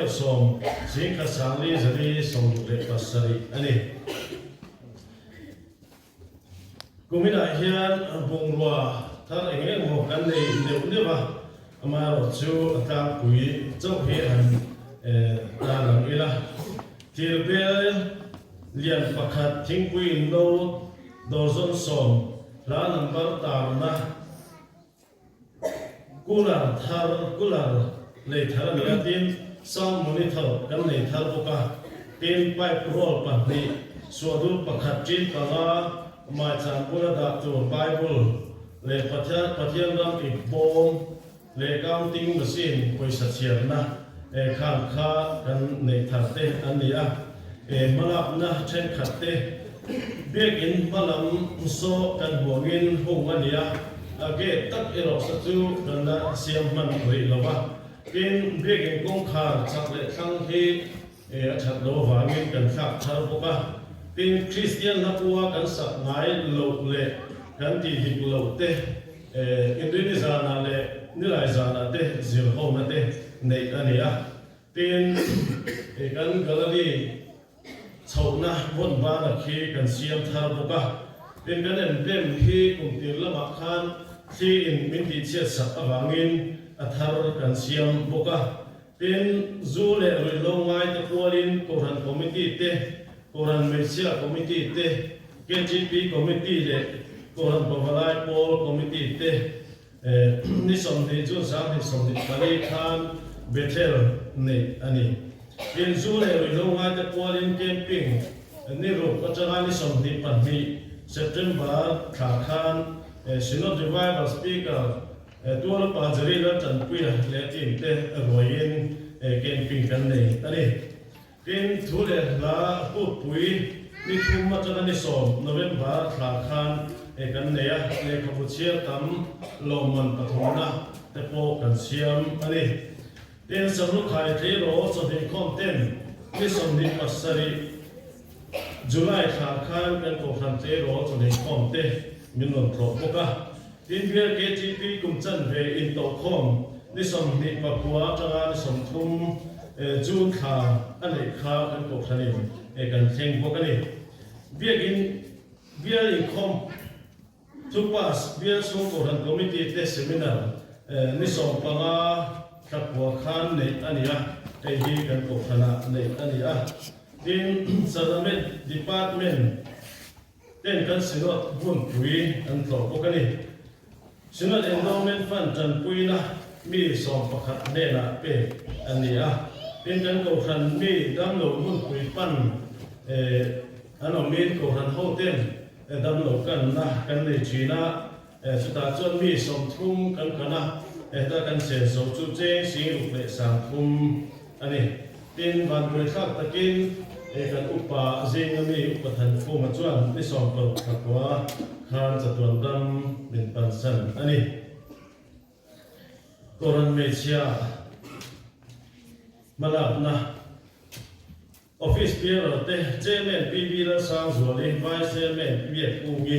Nuaih 10, 10 4 67 a ni. Kuminah hian bungrua thar eng eng maw kan nei neuh neuh a, amaherawhchu a tlangpui chauh hi han tar ang ila. Thirbel lian pakhat thingpui in no dawrzawn 10 hla number tarna Cooler thar, cooler nei thar a ni a, tin sound monitor kan nei thar bawk a, tin pipe roll pahnih, suahdur pakhat, tin panga, maicham bula dah tur Bible leh Pathian Pathian ram ip bawm leh counting machine pawisa chhiarna khang kha kan neih thar te an ni a. Hmalakna thenkhat te Biakinn hmalam saw kan huangin hung a ni a, a gate tak erawh sa chu kan la siam hman rih lo va. Tin, Biakinn kawngkhar chak leh thlang hi a that lo avangin kan thlak thar bawk a. Tin, Kristian hlapua kan sak ngai loh leh kan tih dik loh te Inrini zanah leh Nilai zanah te zirhona te neih a ni a. Tin, kan Gallery Chhohna vawn bana khi kan siam thar bawk a, tin kan emblem hi kum tir lamah khan thli in min tihchhiat sak avangin a thar kan siam bawk a. Tin, zu leh ruihhlo ngai te pualin Kohhran Committee te, Kohhran Hmeichhia Committee te, KTP Committee leh Kohhran Pavalai Pawl Committee te Ni 20 June 2024 khan Bethel neih a ni. Tin, zu leh ruihhlo ngaite pualin camping ni ruk atanga ni 22 September thla khan Synod Revival Speaker Tualupa Jerry Laltanpuia leh team te ruaiin camping kan nei a ni. Tin, thu leh hla pukpui ni thum atanga ni 10 November thla khan kan nei a, lehkhabu chhiar tam lawmman pathumna te pawh kan siam a ni. Tin, Samlukhai tleirawl chawhnih khawm ten ni 27 July thla khan kan kohhran tleirawl chawhnih khawm te min rawn tlawh bawk a. Tin, bial KTP kum chanve intawhkhawm ni 29 atanga ni 30 June thla a neih kha kan kohhranin kan thleng bawk a ni. Biakin bial inkhawm thu pass bial chhung kohhran committee te seminar ni 15 thla kua khan neih a ni a, hei hi kan kohhranah neih a ni a. Tin, Sacrament Department Ten kan Synod hmunpui an tlawh bawk a ni. Synod Endowment Fund tanpuina mi 11 hnenah pek a ni a. Tin, kan Kohhran mi damlo hmunpui pan an awmin Kohhran hoten damlo kanna kan nei thin a. Chutah chuan mi 30 kan kan a, heta kan senso chu cheng 630 a ni. Tin, vanbuaithlak takin kan upa zinga mi Upa Thankhuma chuan ni 16 thla kua khan chatuan dam min pansan a ni. Kohhran hmeichhia hmalakna. Office Bearer te, Chairman PB Lalsangzuali, Vice Chairman Biak Kungi,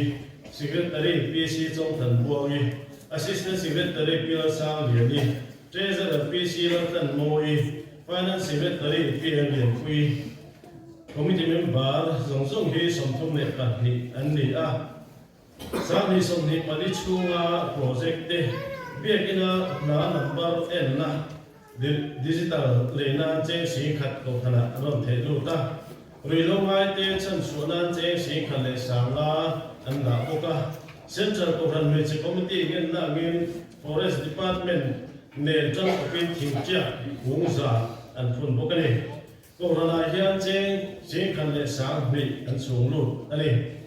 Secretary PC Chawngthan Buangi, Assistant Secretary Pi Lalsangliani, Treasurer PC Laltlan Mawi, Finance Secretary Pi Lianpuii. Committee member zawng zawng hi 32 an ni a. 2024 chhunga project te biakina hna number enna digital lei nan cheng 10,000 kohhranah an rawn theih lut a, ruihhlo ngaite chhanchhuah nan cheng 10,500 an dah bawk a. Central Kohhran Hmeichhe Committee ngenna angin Forest Department nen tangkawpin thingtiak kung za an phun bawk a ni. Kohhranah hian cheng 10,200 an chhung lut a ni.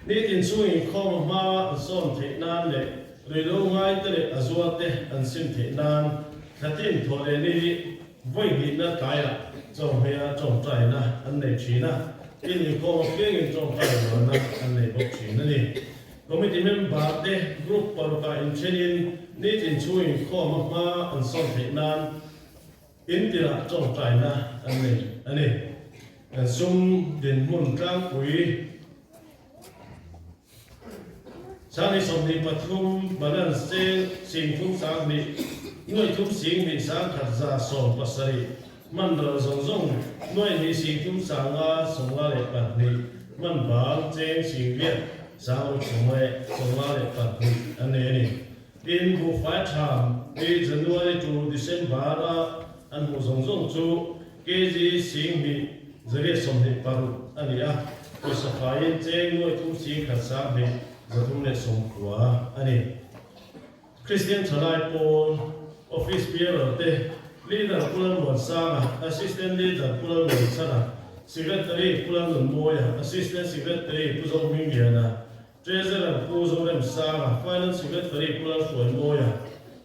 Nitin chhung inkhawm a hma an sawm theih nan leh ruihhlo ngaite leh a zual te an sim theih nan thlatin thawh leh ni vawi hnihna tlaiah chawnghmeiah tawngtaina an nei thin a, tin inkhawm apiangin tawngtai rualna an nei bawk thin a ni. Committee member te group parukah inthenin nitin chhung inkhawm a hma an sawm theih nan Intirah tawngtaina an nei a ni. Kan sum dinhmun tlangpui 2023 balance cheng 32 nuaih thum 2 1,117. Hman ral zawng zawng nuai hnih 30 552, hman bang cheng 80 600 52 an nei a ni. Tin, buhfai tham hi January to December a an hmuh zawng zawng chu kg 2126 a ni a, pawisa faiin cheng nuai thum 10,000 2 390 a ni. Kristian Thalai Pawl, Office Bearer te, Leader Pu Lalmuansanga, Assistant Leader Pu Lalmuanchhana, Secretary Pu Lalnunmawia, Assistant Secretary Pu Zohmingliana, Treasurer Pu Zoremsanga, Finance Secretary Pu Lalhruaimawia,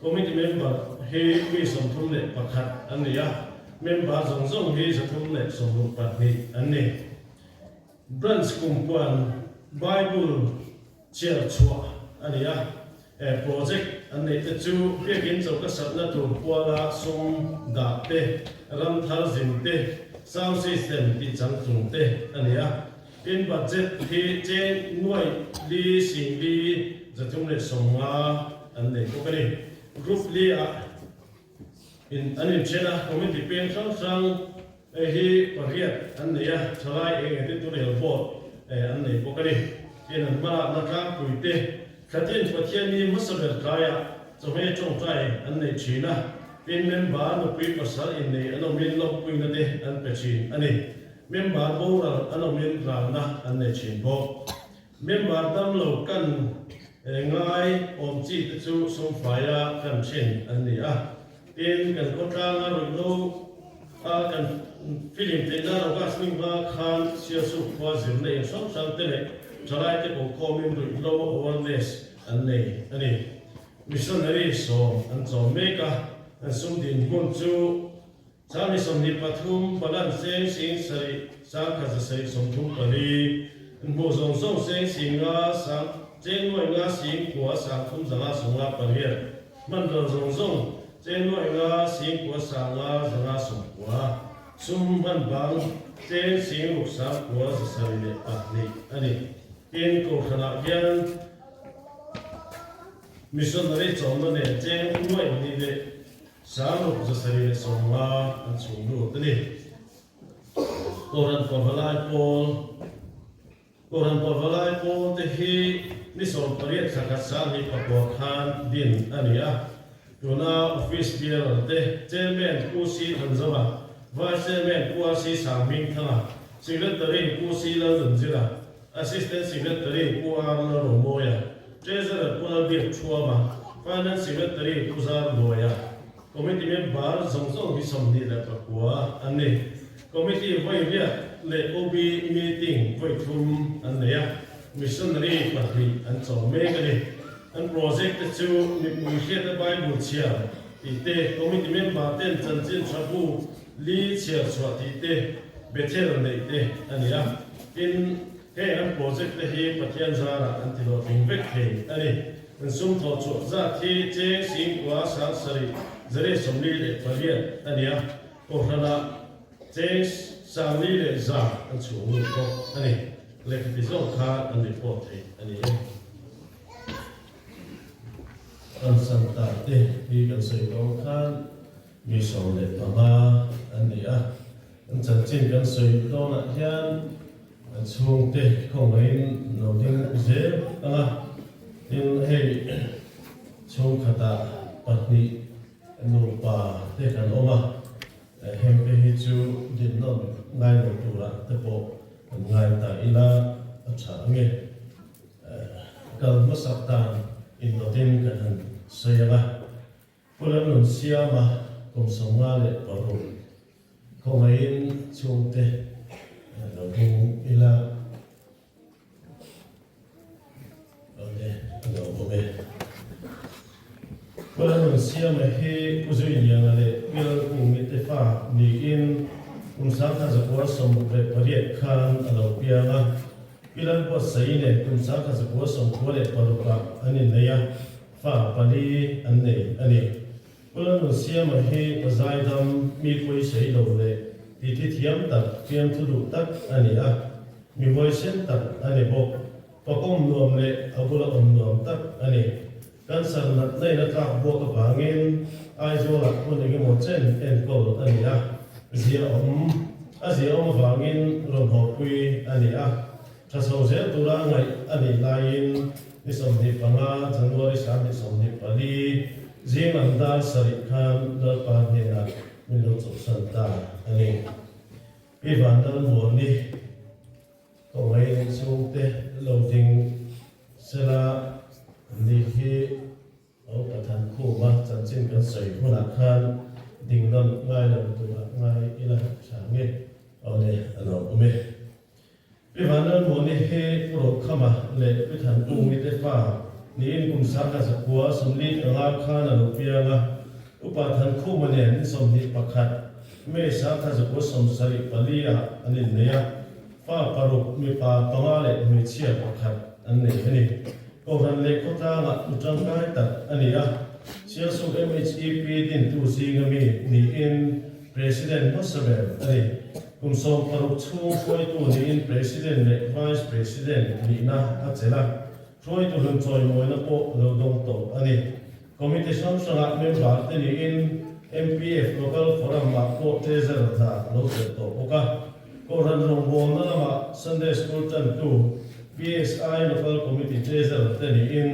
Committee Member hi mi 31 an ni a, Member zawng zawng hi 162 an ni. Branch kumpuan Bible chhiar chhuah a ni a, he project an neih te chu biakin choka satna tur kuala sum dah te, ram thar zin te, sound system tih changtlung te a ni a. Tin, budget hi cheng nuai li 4 350 an nei bawk a ni. Group li ah in an inthen a, committee peng hrang hrang Hei hi pariat an nei a, thalai eng editorial board an nei bawk a ni. Tin, an hmalakna tlangpui te thlatin Pathianni hmasa ber tlaiah chawhmeh tawngtai an nei thin a, tin member nupui pasal innei an awmin lawmpuina te an pe thin a ni. Member boral an awmin ralna an nei thin bawk. Member damlo kan ngai awm chi te chu sumfaia kan thin an ni a, tin kan khawtlanga ruihhlo a kan film theihna August ni hma khan Sialsuk khua zirna in hrang hrang te leh thalai te kokhawmin ruihhlo awareness an nei a ni. Missionary 10 an chawm mek a, an sum dinhmun chu Chami 23, Palan cheng 7,000 134, hmuh zawng zawng cheng 5,000 sang cheng nuai nga 9,000 358, hman ral zawng zawng cheng nuai nga 9,000 5 590, sum hman bang cheng 6 972 a ni. Tin, Kohhranah hian Missionary chawmna nen cheng nuai hnih leh 6,750 an chhung lut a ni. Kohhran Pavalai Pawl Kohhran Pavalai Pawl te hi ni 18 thla khat 2009 khan din a ni a. Tuna Office Bearer te Chairman Pu C Thanzova, Vice Chairman Pu RC Sanghmingthanga, Secretary Pu C Lalnunzira, Assistant Secretary Pu R Lalromawia, Treasurer Pu Lalbiak Thuama, Finance Secretary Pu Zar Luaia, Committee member zawng zawng hi 29 an ni. Committee vawi riat leh OB meeting vawi thum an nei a, missionary pahnih an chawm mek a ni. An project te chu mipui hriata Bible chhiar tih te, committee member ten chanchin tha bu li chhiar chhuah tih te, Bethel neih te a ni a. Tin, heng an project te hi Pathian zarah an ti hlawhtling vek thei a ni. An sum thawh chhuah zat hi cheng 9 748 a ni a, Kohhranah cheng 1,100 an chhung lut bawk a ni. Lehkha ti zawk khan an report thei a ni e. Kan Santa te hi kan sawi tawng khan mi 15 an ni a, an chanchin kan sawi dawnah hian an chhungte khawngaihin lo ding zel ang a, tin hei chhungkhatah pahnih nupa te kan awm a, hengte hi chu dinnawn ngai lo turah te pawh kan ngai ta ila a tha ange. Kal hmasak dan indawtin kan han sawi ang a, Pu Lalnunsiama kum 56 khawngaihin chhungte lo ding ila awle a lo awm e. Pu Lalnunsiama hi Pu Zuiliana leh Pi Lalkungi te fa niin kum 1968 khan a lo piang a. Pi Lalbuatsaii nen kum 1996 ah an innei a, fa pali an nei a ni. Pu Lalnunsiama hi pa zaidam, mi pawisei lo leh titi thiam tak, fiamthu duh tak a ni a, mi huaisen tak a ni bawk. Pa kawm nuam leh a bula awm nuam tak a ni. Cancer natna in a tlak buak avangin Aizawlah hmun engemaw chen enkawl a ni a. Ziaawm, A ziaawm avangin rawn hawpui a ni a, tha chho zel tura ngaih a nih laiin ni 25 January 2024 zing lam dar sarih khan Lalpa hnenah min lo chawhsan ta a ni. Pi Vanlalmuani Kawngaih chhungte lo ding sela nih hi. Aw Pathan Khuma chanchin kan sawi hunah khan ding nawn ngai lo turah ngai ila tha nge? Aw le, a lo awm e. Pi Vanlalmuani hi Pu Rokhama leh Pi Thankungi te fa niin kum 1900 45 khan a lo piang a. Upa Thankhuma nen ni 21 May 1974 ah an innei a. Fa paruk, mipa panga leh hmeichhia pakhat an nei a ni. Kohhran leh khawtlangah nu tangkai tak a ni a, Sialsuk MHEP dintu zinga mi niin President hmasa ber a ni. Kum 16 chhung hruaitu niin President leh Vice President nihna a chelh a, hruaitu hlun chawimawina pawh lo dawng tawh a ni. Committee hrang hrangah member te niin MPF Local Forum-ah pawh Treasurer hna a lo chelh tawh bawk a. Kohhran rawngbawlna lamah Sunday School tantu PSI Local Committee Treasurer te niin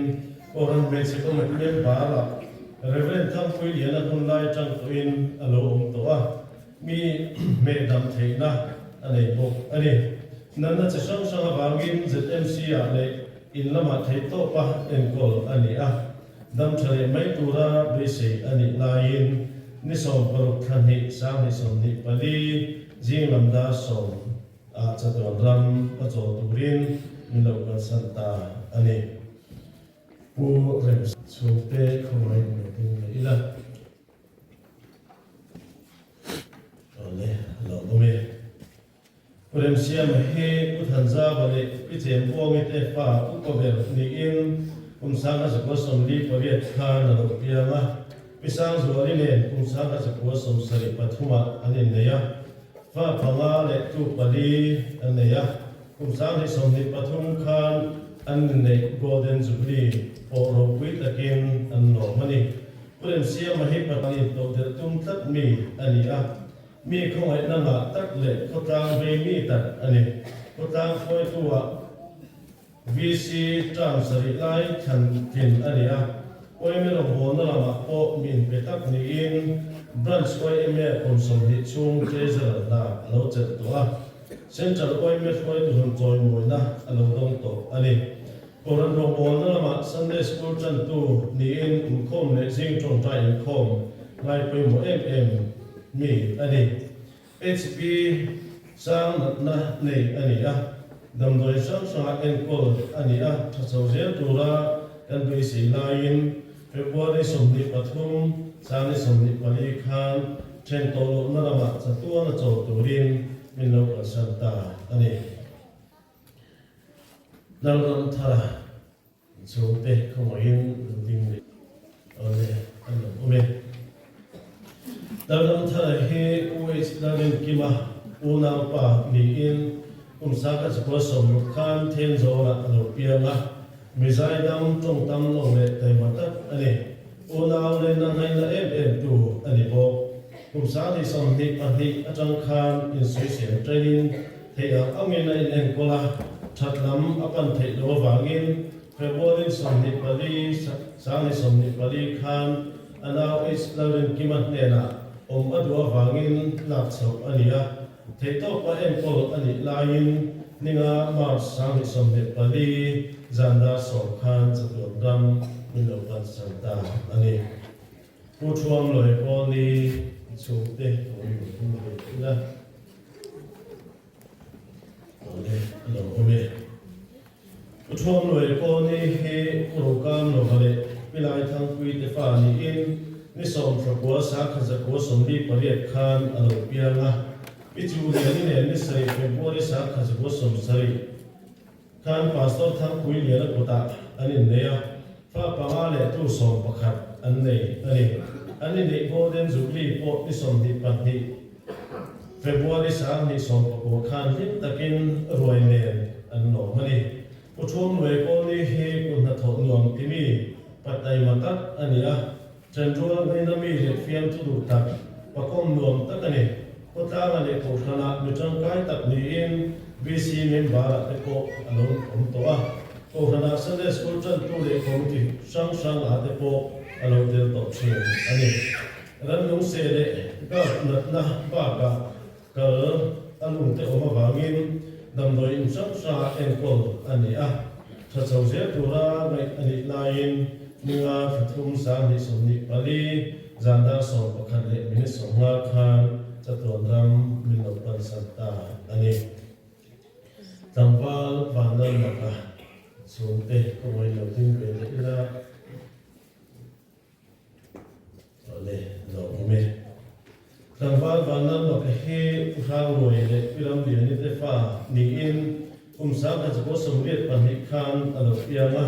Kohhran Hmeichhe Committee member-ah Rev. Thangpui Liana hun lai tang tawhin a lo awm tawh a, mi hmeh dam theihna a nei bawk a ni. Natna chi hrang hrang avangin ZMC-ah leh in lamah theihtawpa enkawl a ni a, dam tha leh mai tura beisei a nih laiin ni 16 thla hnih 2024 zing lam dar sawm ah chatuan ram a chawl turin min lo kalsan ta a ni. Pu Rem chhungte khawngaih lo ding leh ila. Awle, a lo awm e. Pu Remsiama hi Pu Thanzava leh Pi Chembuangi te fa upa ber niin kum 1948 khan a lo piang a. Pi Sangzuali nen kum 1973 ah an innei a, fa panga leh tu pali an nei a. Kum 2023 khan an inneih Golden Jubilee pawh ropui takin an lawm a ni. Pu Remsiama hi Pathian intodelh tum tlat mi a ni a. Mi khawngaihna ngah tak leh khawtlang vei mi tak a ni. Khawtlang hruaitu-ah VC term sarih lai thlan tlin a ni a. YMA rawngbawlna lamah pawh mi inpe tak niin Branch YMA kum 20 chhung Treasurer hna a lo chelh tawh a. Central YMA hruaitu hun chawimawina a lo dawng tawh a ni. Kohhran rawngbawlna lamah Sunday School tantu niin inkhawm leh zing tawngtai inkhawm ngai pawimawh em em mi a ni. HB sang natna nei a ni a, damdawi hrang hrangah enkawl a ni a, tha chho zel tura kan beisei laiin February 23, 2024 khan then tawh lohna lamah chatuan a chawl turin min lo kalsan ta a ni. Lalramthara chhungte khawngaihin lo ding leh awle an lo awm e. Lalramthara hi UH Lalrinkima unaupa niin kum 1960 khan Thenzawl-ah a lo piang a, mizai dam tawng tam lo leh taima tak a ni. Unau lehna ngaihna em em tu a ni bawk. Kum 2022 atang khan insawisel tanin Theih ang angin a inenkawl a, that lam a pan theih loh avangin February 24, 2024 khan a nau H Lalrinkima hnenah awm a duh avangin lak chhoh a ni a, theihtawpa enkawl a nih laiin ninga March 2024 zan dar sawm khan chatuan ram min lo pansan ta a ni. Pu Thuamlawi Pawlni chhungte awm lo tum ve ila. Awle a lo awm e. Pu Thuamluai Kawni hi Pu Rokam Lova leh Pi Laithangpui te fa niin ni 19 1948 khan a lo piang a. Pi Chuliani nen ni 7 February 1970 khan Pastor Thangpui Liana kutah an innei a, fa panga leh tu 11 an nei a ni. An inneih Golden Jubilee pawh ni 22 February 2019 khan hlim takin ruai nen an lawm a ni. Pu Thuamluai Kawlni hi kut hnathawh nuam timi pataima tak a ni a, ṭhenrual ngaina mi leh fiamthu duh tak, pakawm nuam tak a ni. Khawtlanga leh Kohhranah mi tangkai tak niin VC member-ah te pawh a lo awm tawh a. Kohhranah Sunday School tantu leh committee hrang hrangah te pawh a lo tel tawh thin a ni. Rannung seh leh gout natna bakah kal a lungte awm avangin damdawi in hrang hrangah enkawl a ni a. Tha chho zel tura ngaih a nih laiin ninga thla thum 2024 zan dar 11 leh minute 50 khan chatuan ram min lo pansan ta a ni. Tlangval Vanlalmaka chhungte ka ngawi lo ding ve leh ila. Awle, lo awm e. Tlangval Vanlalmaka hi Pu Hrangruai leh Pi Ramliani te fa niin kum 1982 khan a lo piang a.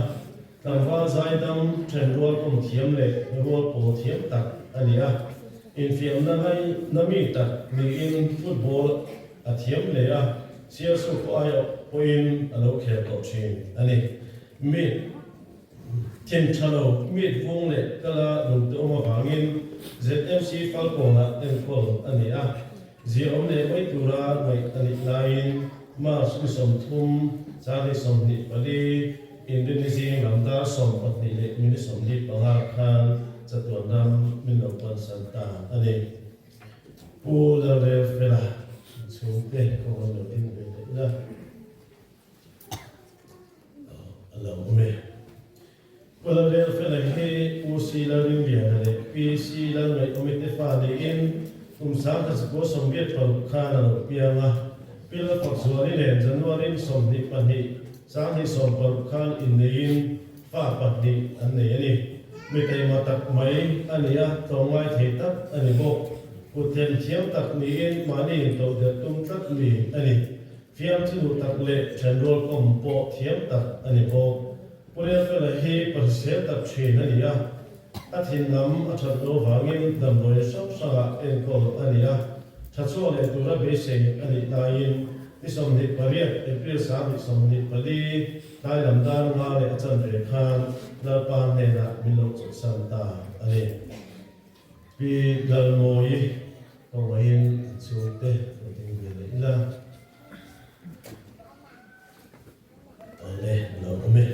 Tlangval zaidam, ṭhenrual awm thiam leh rual pawl thiam tak a ni a. Infiamna ngaina mi tak niin football a thiam hle a, Sialsuk pawh aiawh pawhin a lo khel tawh ṭhin a ni. Mi. Thin tha lo, mit vung leh kala lungte awm avangin ZMC Falkawnah enkawl a ni a. Ziaawm leh mai tura ngaih a nih laiin March ni 30, 2024, Inrini zing lam dar 12 leh minute 45 khan chatuan ram min lo pansan ta a ni. Pu Lalrelfela chhungte ka rawn lo ding ve leh ila. A lo awm e. Pu Lalrelfela hi Pu Si Lalringliana leh Pi Si Lalngaihawmi te fa niin kum 1986 khan a lo piang a. Pi Lalfakzuali nen January 22, 2016 khan inneiin fa pahnih an nei a ni. Mi taima tak mai a ni a, tlawmngai thei tak a ni bawk. Kut thiam tak niin mahni intohdelh tum tlat mi a ni. Fiamthu duh tak leh ṭhenrual kawm pawh thiam tak a ni bawk. Pu Relfela hi pahrisel tak ṭhin a ni a, a thin lam a ṭhat lo vangin damdawi hrang hrangah enkawl a ni a, ṭha chhuak leh tura beisei a nih laiin ni 28 April 2024 tlai lam dar nga leh a chanve khan Lalpa hnenah min lo chawlhsan ta a ni. Pi Lalmawii kawngaihin an chhungte lo ding ve leh ila. Awle, lo awm e.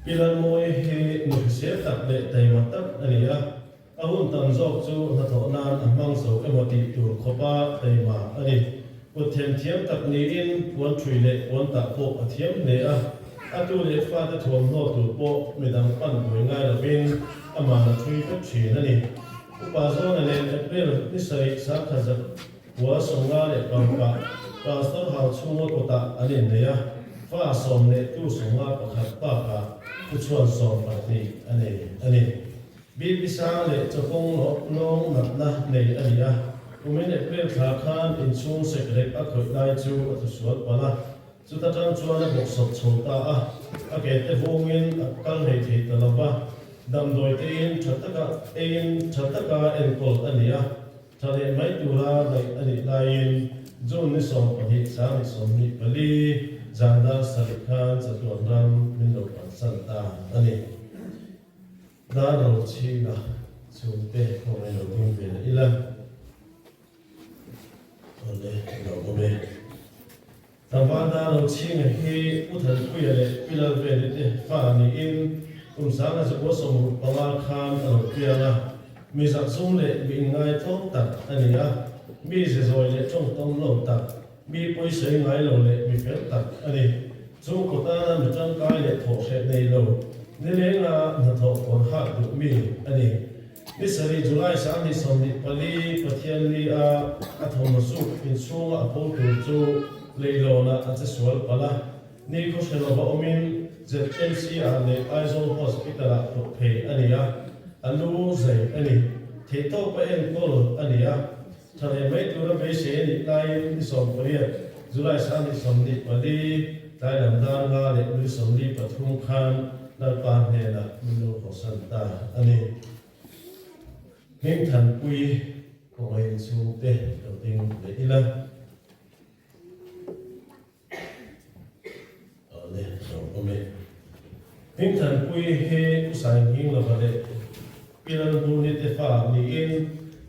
Pi Lalmawii hi nu hrisel tak leh taima tak a ni a, a hun tam zawk chu hnathawh nan a hmang zo emaw tih tur khawpa taima a ni. Kut themthiam tak niin puan ṭhui leh puan tah pawh a thiam hle a, a tu leh fate thuamhnaw tur pawh midang pan buai ngai lovin amah a ṭhui vek ṭhin a ni. Upa Zawna nen April ni 7 1955 Pastor Hau chhunga kutah an innei a, fa 10 leh tu 51 bakah thuchhuan 12 a nei a ni. BP sang leh chawkawng lawng natna nei a ni a, kumin April thla khan inchhung sekrek a khawih lai chu a thusual palh a, chuta tang chuan a bawksawp chho ta a, a ke te vungin a kal hlei thei ta lo va, damdawi teiin tha taka eiin tha taka enkawl a ni a, tha leh mai tura ngaih a nih laiin June ni 12 2024 zan dar 7 khan chatuan ram min lo pansan ta a ni. Dar lo chhinga chhungte khawngaih lo ding ve leh ila. Awle lo awm e. Tlangval dar lo chhinga hi Pu Thanpuia leh Pi Lalveni te fa niin kum 1965 khan a lo piang a. Mi zakzum leh mi inngaithlawm tak a ni a. Mi zezawi leh tawngtawm lo tak, mi pawisawi ngai lo leh mi fel tak a ni. Chu kawtana mi tangkai leh thawhhreh nei lo, nilenga hnathawh kawr hak duh mi a ni. Ni sarih July 2024 Pathianni a a thawmhnaw suk inchhunga a pho tur chu leilawnah a che sual palh a, ni khawhre lova awmin ZMC-ah leh Aizawl Hospital-ah phurh phei a ni a, a lu zai a ni. Theihtawpa enkawl a ni a. Tha leh mai tura beisei a nih laiin ni 18, July 2024, tlai lam dar nga leh minute 43 khan Lalpa hnenah min lo hawsan ta a ni. Hmingthanpui kawngaiin chhungte lo ding leh ila. Awle, lo awm e. Hmingthanpui hi Pu Sainghing lova leh Pi Lalhmuni te fa niin.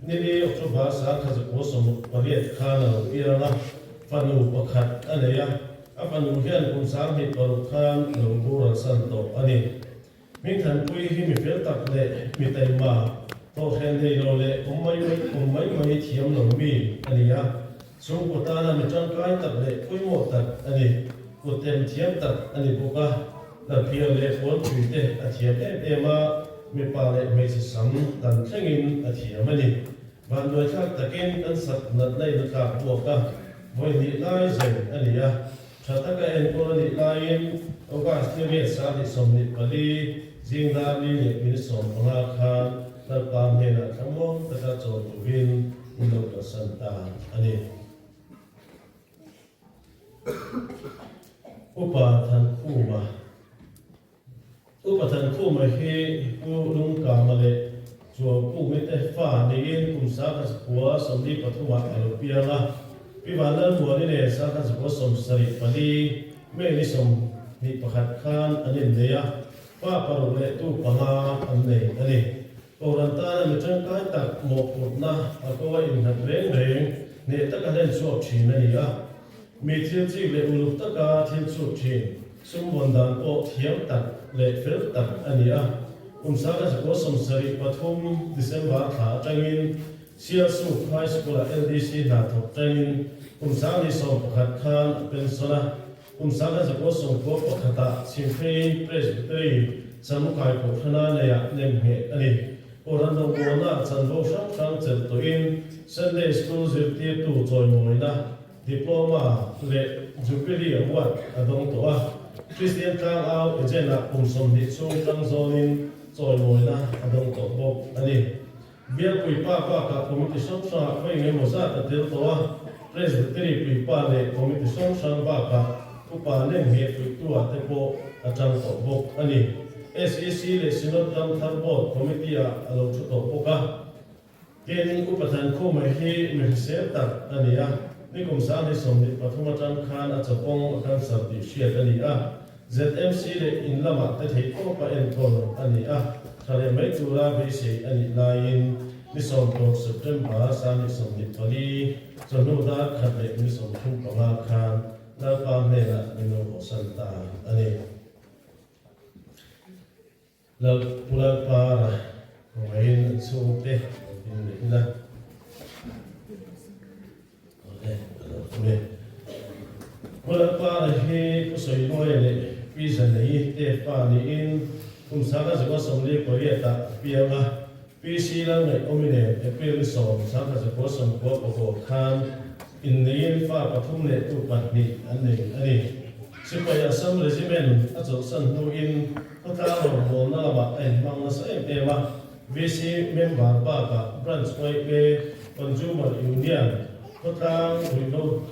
Nili October 1968 khan a lo piang a, fanu pakhat a nei a, a fanu hian kum 26 khan lo boralsan tawh a ni. Hmingthanpui hi mi fel tak leh mi taima, thawhhreh nei lo leh awm mai mai awm mai mai thiam lo mi a ni a, chhungkaw tana mi tangkai tak leh pawimawh tak a ni. Kut em thiam tak a ni bawk a, hlaphiar leh puanpui te a thiam em em a, mipa leh hmeichhe sam dan thlengin a thiam a ni. Vanduaithlak takin kan sak natna in a tlak buak a, vawi hnih lai zen a ni a. Tha taka enkawl a nih laiin August ni riat 24 zing dar li leh minute 15 khan Lalpa hnenah thlamuang taka chawl turin min lo kalsan ta a ni. Upa Thankhuma Upa Thankhuma hi Pu Lungkama leh Chuaukumi te fa niin kum 1933 ah a lo piang a. Pi Vanlalmuani nen 1974 May ni 21 khan an innei a, pa paruk leh tu panga an nei a ni. Kohhran tana mi tangkai tak mawhphurhna a ko a innghat reng reng hneh taka hlen chhuak thin a ni a. Mi thil chik leh uluk taka thil chhut thin sum vawn dan pawh thiam tak leh fel tak a ni a. Kum 1973 December thla atangin Sialsuk High School-ah LDC hna thawk tangin kum 2011 khan a pension a. Kum 1991-ah Chhimphei Presbytery Chamukai Kohhrana neiah nemngheh a ni. Kohhran rawngbawlna chanvo hrang hrang chelh tawhin Sunday School zirtirtu chawimawina Diploma leh Jubilee Award a dawng tawh a. Kristian Tlangau Agent-ah kum 20 chhung tang zawnin chawimawina a dawng tawh bawk a ni. Bialpuipa bakah committee hrang hrangah khaw eng emaw zat a tel tawh a, Presbytery puipa leh committee hrang hrang bakah upa nemngheh puihtuah te pawh a tang tawh bawk a ni. SEC leh Synod Ramthar Board Committee-ah a lo thu tawh bawk a. Tin, Upa Thankhuma hi mi hrisel tak a ni a, nikum 2023 atang khan a chawpawng a cancer tih hriat a ni a, ZMC leh in lamah te theih tawpa enkawl a ni a, tha leh mai tura beisei a nih laiin ni 16 September 2024 chawhnu dar khat leh ni 35 khan Lalpa hnenah min lo hawhsan ta a ni. Lal Pu Lalpara kawngaihin an chhungte lo ding leh ila. Awle, ka lo tum e. Pu Lalpara hi Pu Sawiluaia leh Pi Zanei te fa niin kum 1948 ah a piang a. PC Lalngaihawmi nen April ni 10, 1999 khan inneiin fa pathum leh tu pahnih an nei a ni. Sipai Assam Regiment a chawlhsan hnuin khawtlang rawngbawlna lamah a inhmang nasa em em a. VC member bakah Branch YMA, Consumer Union, khawtlang ruihhlo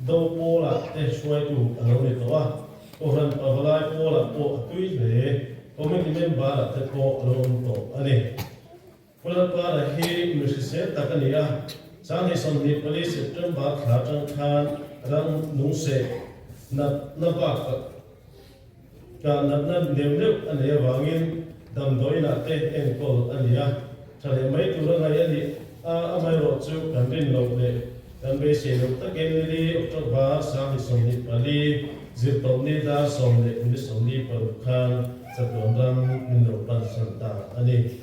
do pawlah te hruaitu a lo ni tawh a. Kohhran Pavalai pawlah pawh a tui hle. Committee member-ah te pawh a lo awm tawh a ni. Pu Lalpara hi mi hrisel tak a ni a, 2024 September thla atang khan ram lungseh natna bakah kah natna neuh neuh a nei avangin damdawiinah te enkawl a ni a, tha leh mai tura ngaih a ni a, amaherawh chu kan rin loh leh kan beisei loh takin nili October 2024 zirtawpni dar 10 leh minute 46 khan chatuan ram min lo pansan ta a ni.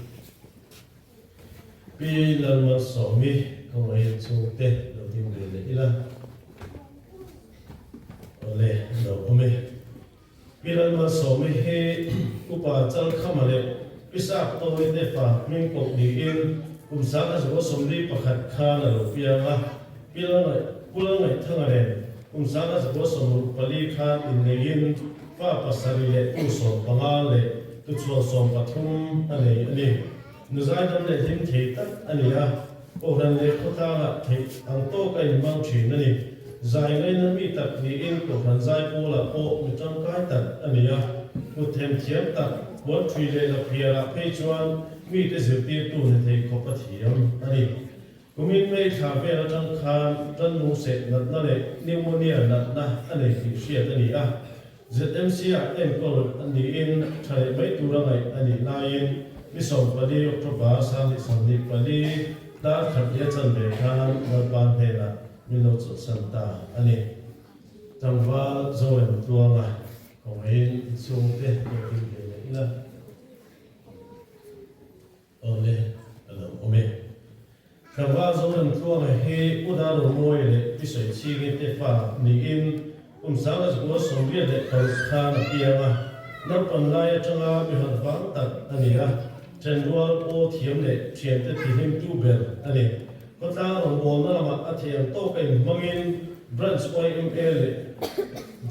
Pi Lalmalsawmi ka ngaih chhungte lo ding ve leh ila. Awle, lo awm e. Pi Lalmalsawmi hi Upa Chalkhama leh Pi Saptawi te fa hming pawh niin kum 1941 khan a lo piang a. Pi Pu Lalngaihthanga nen kum 1964 khan inneiin fa pasarih leh tu 15 leh tuchhuah 13 a nei a ni. Nu zaidam leh hlim thei tak a ni a, Kohhran leh khawtlangah theih ang tawk a inhmang thin a ni. Zai ngaina mi tak niin Kohhran zai pawlah pawh mi tangkai tak a ni a, kut them thiam tak, puan ṭhui leh laphiarah phei chuan mite zirtirtu ni thei khawp a thiam a ni. Kumin May thla vel atang khan rannung seh natna leh pneumonia natna a nei tih hriat a ni a. ZMC-ah enkawl a niin tha leh mai tura ngaih a nih laiin ni 14 October 2024. Dar khat leh a chanve khan Lalpa hnenah min lo chawlhsan ta a ni. Tlangval Zorem Tluanga kawngaiin inchhungte lo ding ve leh ila. Awle, a lo awm e. Tlangval Zorem Tluanga hi U Darawmawi leh Pi Sawichhingi te fa niin kum 1986 khan a piang a, naupan lai atanga mi harh vang tak a ni a, ṭhenrual aw thiam leh ṭhiante thihlimtu ber a ni. Khawtlang rawngbawlna lamah a thiam tawka inhmangin Branch yma leh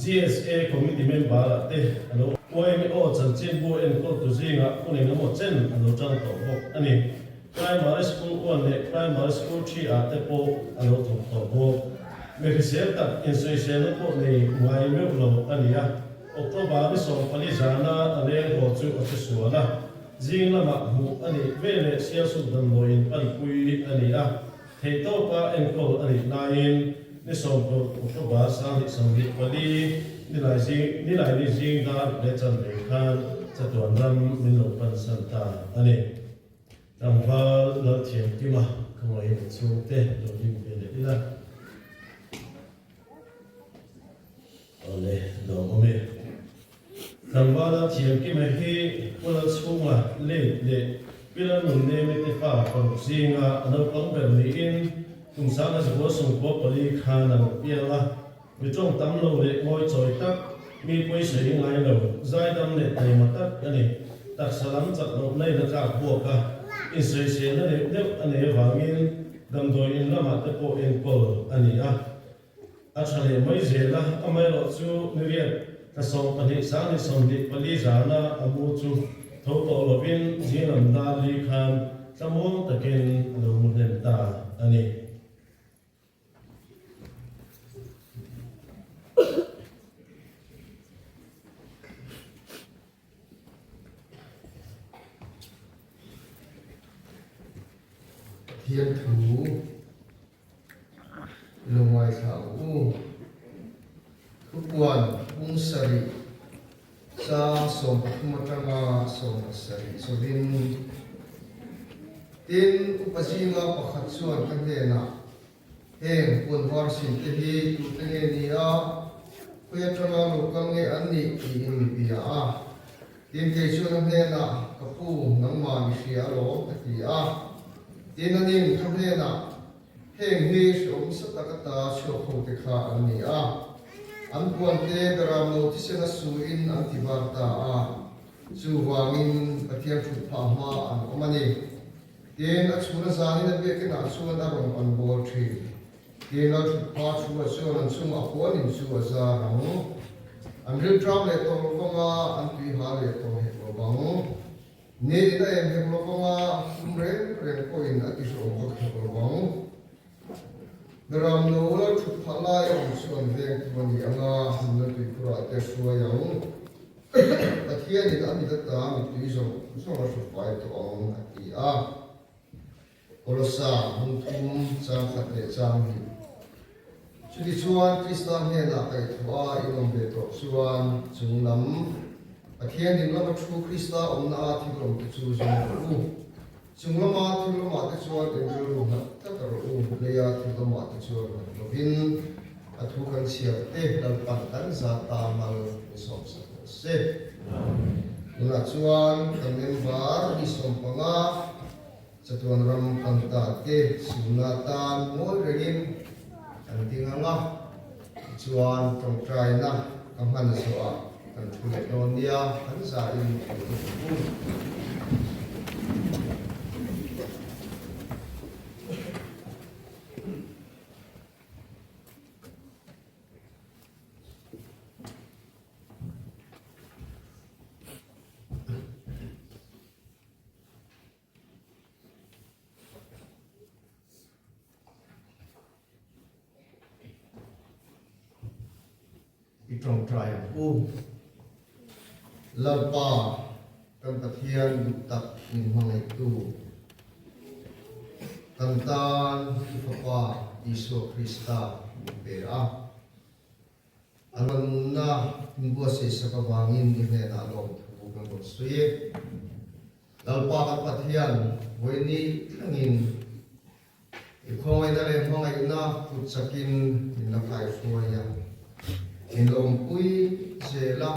GSA Committee member-ah te a lo yma aw chanchinbu enkawltu zingah hun engemaw chen a lo ṭang tawh bawk a ni. Primary School 1 leh Primary School 3 ah te pawh a lo thawk tawh bawk. Mi hrisel tak insawiselna pawh nei ngai meuh lo a ni a, October ni 14 zana a leng haw chu a che sual a, zing lamah hmuh a nih veleh Sialsuk damdawiin panpui a ni a, theihtawpa enkawl a nih laiin ni 10 October 2024 nilai zing nilai ni zing dar leh chanve khan chatuan ram min lo pansan ta a ni. Tlangval Lalthiamkima ka ngaih in chhungte lo lim ve leh ila. Awle lo awm e. Tlangval Lalthiamkima hi Pu Lalchhunga late leh Pi Lalnungnemi te fa paruk zinga a naupang ber niin kum 1994 khan a lo piang a. Mi tawng tam lo leh ngawi chawi tak, mi pawisa i ngai lo, zaidam leh taima tak a ni. Taksa lam chak loh nain a tlak buak a, insawiselna neuh neuh a nei avangin damdawi in lamah te pawh enkawl a ni a. A tha leh mai zel a, amaherawh chu ni riat thla 12 2024 zana a mu chu tho tawh lovin zinglam dar li khan tlamuang takin a lo mu hnem ta a ni. Pathian thu lo ngaithla ang u. Thupuan pung sarih chang 13 atanga 17 chawin Tin, upa zinga pakhat chuan ka hnenah, Heng puan var sin te hi tute nge ni a, khawi atanga lo kal nge an nih? tiin mi bia a. Tin, kei chuan a hnenah, Ka pu, nangmah i hria alawm, ka ti a. Tin, anin ka hnenah, Heng hi hrehawm sa tak ata chhuak ho te kha an ni a, an puan te beram lo thisen a suin an ti var ta a. Chuvangin Pathian thut phah hma an awm a ni. Tin, a chhun a zanin a biakinah chuan a rawn an bawl thin. Tin, a thut phah thu ah chuan an chungah puanin chu a zar ang. An rilṭam leh tawh lo vang a, an tui ha leh tawh hek lo vang. Ni in a em hek lo vang a, tum reng reng pawhin a tihrehawm vak hek lo vang. Beram no la thut phah lai a awm chu an veng tu a ni ang a, nuna tuikhurah te a hruai ang. Pathianin a mit ata mittui zawng zawng a hru fai tawh ang a ti a. Kolosa hmun thum chang khat leh chang hnih. Chutichuan Krista hnenah kaihthawh a inawm ve tawh chuan chung lam Pathian ding lama thu Krista awmna a thil awmte chu zawng rawh u. Chung lama thil lamah te chuan eng rilru nghat tlat a rawh u, leia thil lamah te chuan nghat lovin a thu kan chhiar te Lalpan kan za ta mal ni sawmsak rawh se. Tunah chuan kan member ni 15 chatuan ram pan ta te sumna tan ngawi rengin kan ding ang a, tichuan tawngtaina ka hman zawhah Kan thu leh dawn nia, kan za in thu ka duh u. I tawngtai ang u. Lalpa, kan Pathian duh tak min hmangaihtu, kan tan i Fapa Isua Krista min pe a. A nunna min buatsaihsak avangin i hnenah lawmthu kan rawn sawi e. Lalpa kan Pathian, vawiini thlengin. I khawngaihna leh hmangaihna kut chakin min la kaihruai a, min lawmpui zel a.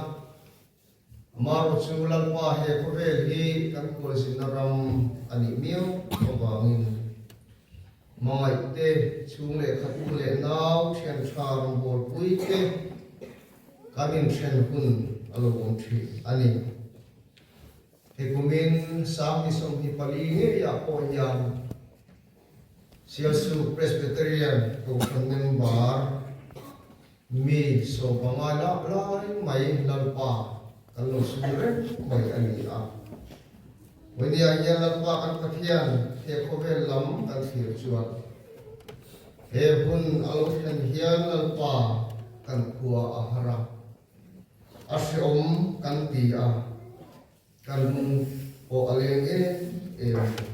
Amaherawh chu Lalpa he khawvel hi kan khualzinna ram a nih miau avangin hmangaih te, chhung leh khat u leh nau thian tha rawngbawlpui te kan inthen hun a lo awm thin a ni. He kumin 2024 ngeiah pawh hian Sialsuk Presbyterian Kohhran member mi sawmpangai lah lai mai Lalpa kan lo sun reng mai a ni a. Vawinia hian Lalpa kan Pathian he khawvel lam kan thlir chuan he hun a lo thlen hian Lalpa kan khua a har a. A hreawm kan ti a, kan lung pawh a leng em em a ni.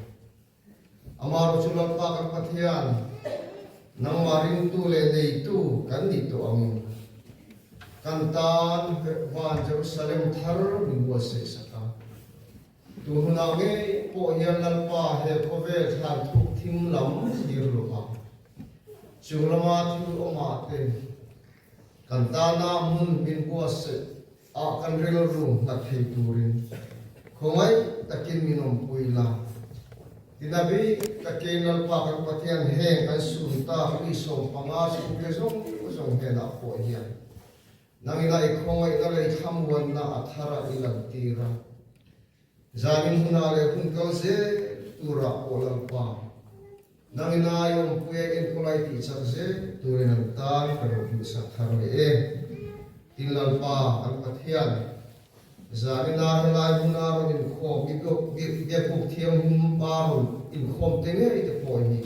Amaherawh chu Lalpa kan Pathian, nangmah ringtu leh neitu kan nih tawh angin, kan tan van Jerusalem thar min buatsaih sak a. Tu hunah ngei pawh hian Lalpa he khawvel thlan thuk thim lam thlir lo va, chung lama thil awmah te, Kan tana hmun min buatsaih ah kan rilru nghat thei turin khawngaih takin min awmpui la. Tinabi takin Lalpa kan Pathian heng kan sun tak mi 15 chhungte zawng zawng hnenah pawh hian nangina i khawngaihna leh i thlamuanna a thar a i lantir a. Zanin hunah leh hun kal zel turah pawh Lalpa, nangin ai awmpuia enkawl ai tih chak zel turin an tan ka lo hmuhsak thar leh e. Tin Lalpa, kan Pathian, zanina helai hmuna rawn inkhawm i biakbuk thianghlim pa rawn inkhawm te ngei te pawh hi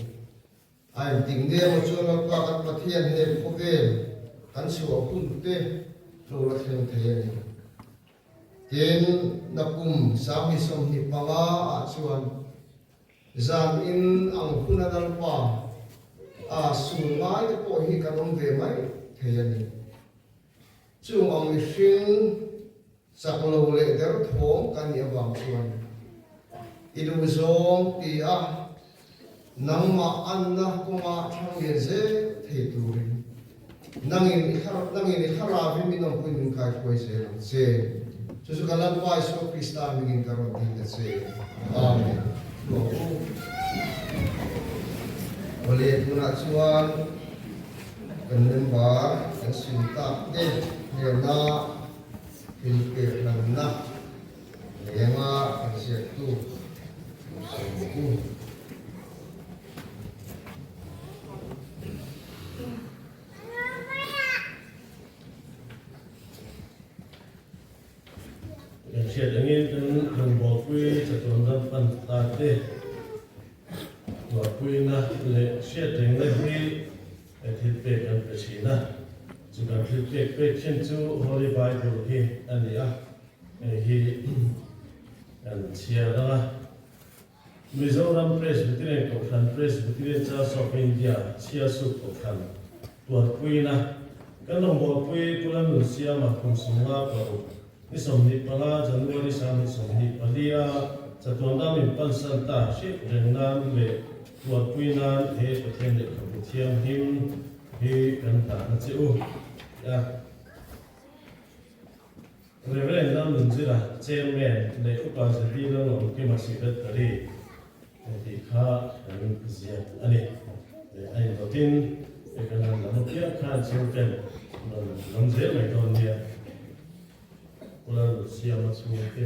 a engtik nge maw chuan Lalpa kan Pathian he khawvel kan chhuah hun te lo la thleng thei a ni. Tin, nakum 2025 ah chuan zan in ang hun a Lalpa a sun ngai te pawh hi kan awm ve mai thei a ni. Chung ang mihring chak lo leh derthawng kan nih avang chuan i duh zawng ti a Nangmah anna kawnga thlang lian zel thei turin nangin i nangin i thlarauin min awmpui min kaihruai zel ang che. Chu chu ka Lalpa Isua Krista mingin ka rawn dil ta che. Amen. Tluang u. Awle tunah chuan kan member kan sim tak te hnena thil pek hlanna Lenga kan ziaktu Sawmku. Kan hriat angin kan rawngbawlpui chatuan ram pan ta te tuarpuina leh hriatrengna hi thil pek kan pe thin a. Chu kan thil pek pek thin chu Holy Bible hi a ni a. Hei hi kan chhiar ang a, Mizoram Presbyterian Kohhran, Presbyterian Church of India, Chhiasuk Kohhran, Tuarpuina, kan rawngbawlpui Pu Lalnunsiama kum 56, ni 25 January 2024 a chatuan ram in pansan ta hriat reng nan leh tuarpui nan he Pathian lehkhabu thianghlim hi kan dahna che u a. Reverend Lalnunzira, Chairman, leh Upa Zirtir Lalawmkima Secretary tih kha kan ziak a ni. Leh a indawtin hei kan han lam apiang khan chhungten rawn lam zel mai dawn nia. Pu Lalnunsiama chhungte.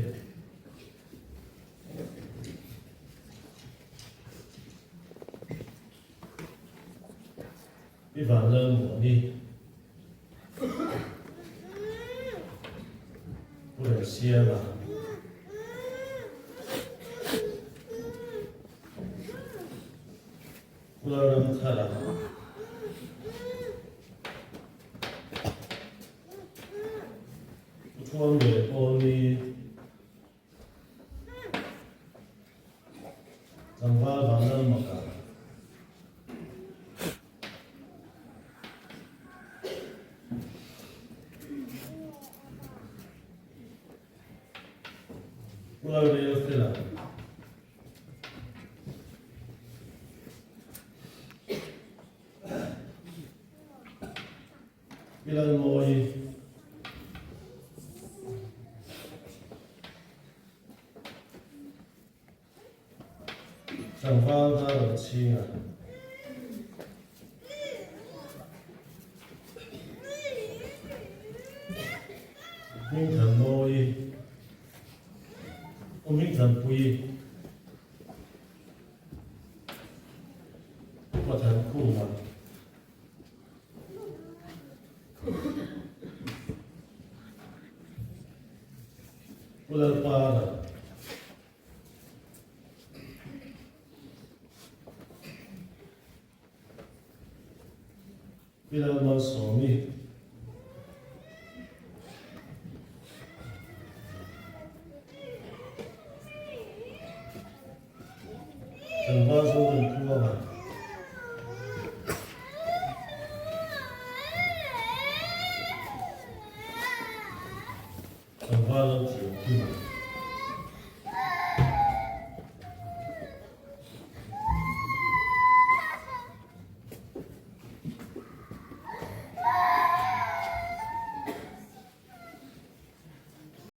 I van lal maw ni? Pu Remsiama. Pu Lalramthara. Pu Thuamlian Pawlni. Tlangval Vanlalmaka. Pu Lalrelfela. Pi Lalmawii. Tlangval dar lo chhing a. Hmingthanmawii, U Hmingthanpuii, Upa Thankhuma. Pu Lalpara. Pi Lalmalsawmi. Tlangval Zonuntluanga. Tlangval Lalthiamkima.